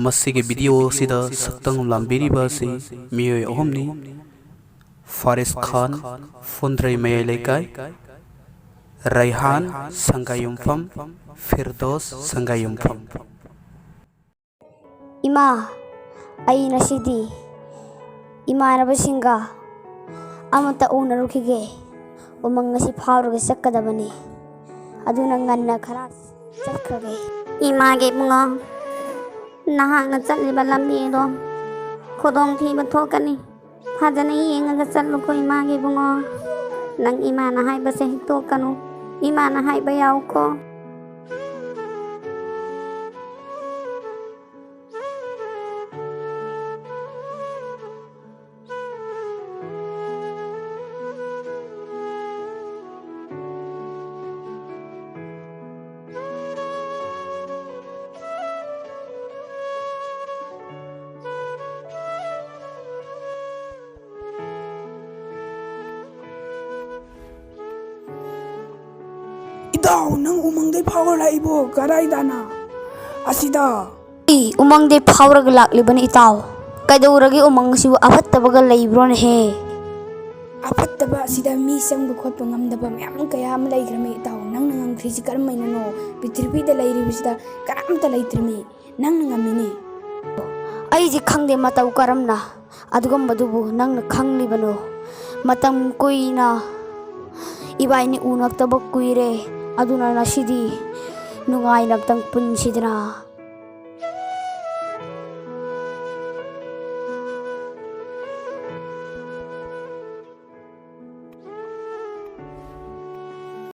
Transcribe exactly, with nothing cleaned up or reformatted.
ꯃꯁꯤꯒꯤ ꯚꯤꯗꯤꯑꯣ ꯑꯁꯤꯗ ꯁꯛꯇꯝ ꯂꯥꯡꯕꯤꯔꯤꯕ ꯑꯁꯤ ꯃꯤꯑꯣꯏ ꯑꯍꯨꯝꯅꯤ: ꯐꯥꯔꯤꯁ ꯈꯥꯟ, ꯐꯨꯟꯗ꯭ꯔꯩ ꯃꯌꯥꯏ ꯂꯩꯀꯥꯏ, ꯔꯩꯍꯥꯟ ꯁꯪꯒꯥꯏꯌꯨꯝꯐꯝ, ꯐꯤꯔꯗꯣꯁ ꯁꯪꯒꯥꯏꯌꯨꯝꯐꯝ꯫ ꯏꯃꯥ, ꯑꯩ ꯉꯁꯤꯗꯤ ꯏꯃꯥꯟꯅꯕꯁꯤꯡꯒ ꯑꯃꯇ ꯎꯅꯔꯨꯈꯤꯒꯦ꯫ ꯎꯃꯪ ꯑꯁꯤ ꯐꯥꯎꯔꯒ ꯆꯠꯀꯗꯕꯅꯤ꯫ ꯑꯗꯨꯅ ꯉꯟꯅ ꯈꯔ ꯆꯠꯈ꯭ꯔꯒꯦ꯫ ꯏꯃꯥꯒꯤ ꯏꯕꯨꯡꯉꯣ, ꯅꯍꯥꯛꯅ ꯆꯠꯂꯤꯕ ꯂꯝꯕꯤꯗꯣ ꯈꯨꯗꯣꯡꯊꯤꯕ ꯊꯣꯛꯀꯅꯤ꯫ ꯐꯖꯅ ꯌꯦꯡꯉꯒ ꯆꯠꯂꯨꯀꯣ ꯏꯃꯥꯒꯤ ꯏꯕꯨꯡꯉꯣ꯫ ꯅꯪ ꯏꯃꯥꯅ ꯍꯥꯏꯕꯁꯦ ꯍꯤꯛꯇꯣꯛꯀꯅꯨ꯫ ꯏꯃꯥꯅ ꯍꯥꯏꯕ ꯌꯥꯎꯀꯣ꯫ ꯏꯇꯥꯎ, ꯅꯪ ꯎꯃꯪꯗꯩ ꯐꯥꯎꯔ ꯂꯥꯛꯏꯕꯣ? ꯀꯗꯥꯏꯗꯅ? ꯑꯁꯤꯗ꯫ ꯑꯩ ꯎꯃꯪꯗꯩ ꯐꯥꯎꯔꯒ ꯂꯥꯛꯂꯤꯕꯅꯤ, ꯏꯇꯥꯎ꯫ ꯀꯩꯗꯧꯔꯒꯦ ꯎꯃꯪ ꯑꯁꯤꯕꯨ ꯑꯐꯠꯇꯕꯒ ꯂꯩꯕ꯭ꯔꯣꯅꯦꯍꯦ? ꯑꯐꯠꯇꯕ ꯑꯁꯤꯗ ꯃꯤ ꯆꯪꯕ ꯈꯣꯠꯄ ꯉꯝꯗꯕ ꯃꯌꯥꯝ ꯀꯌꯥ ꯑꯃ ꯂꯩꯈ꯭ꯔꯃꯤ, ꯏꯇꯥꯎ꯫ ꯅꯪꯅ ꯉꯝꯈ꯭ꯔꯤꯁꯤ ꯀꯔꯝꯍꯥꯏꯅꯅꯣ? ꯄ꯭ꯔꯤꯊꯤꯕꯤꯗ ꯂꯩꯔꯤꯕꯁꯤꯗ ꯀꯅꯥꯝꯇ ꯂꯩꯇ꯭ꯔꯃꯤ꯫ ꯅꯪꯅ ꯉꯝꯃꯤꯅꯦ꯫ ꯑꯩꯗꯤ ꯈꯪꯗꯦ ꯃꯇꯧ ꯀꯔꯝꯅ ꯑꯗꯨꯒꯨꯝꯕꯗꯨꯕꯨ ꯅꯪꯅ ꯈꯪꯂꯤꯕꯅꯣ? ꯃꯇꯝ ꯀꯨꯏꯅ ꯏꯕꯥꯏꯅꯤ ꯎꯅꯛꯇꯕ ꯀꯨꯏꯔꯦ, ꯑꯗꯨꯅ ꯉꯁꯤꯗꯤ ꯅꯨꯡꯉꯥꯏꯅ ꯑꯝꯇꯪ ꯄꯨꯟꯁꯤꯗꯅ꯫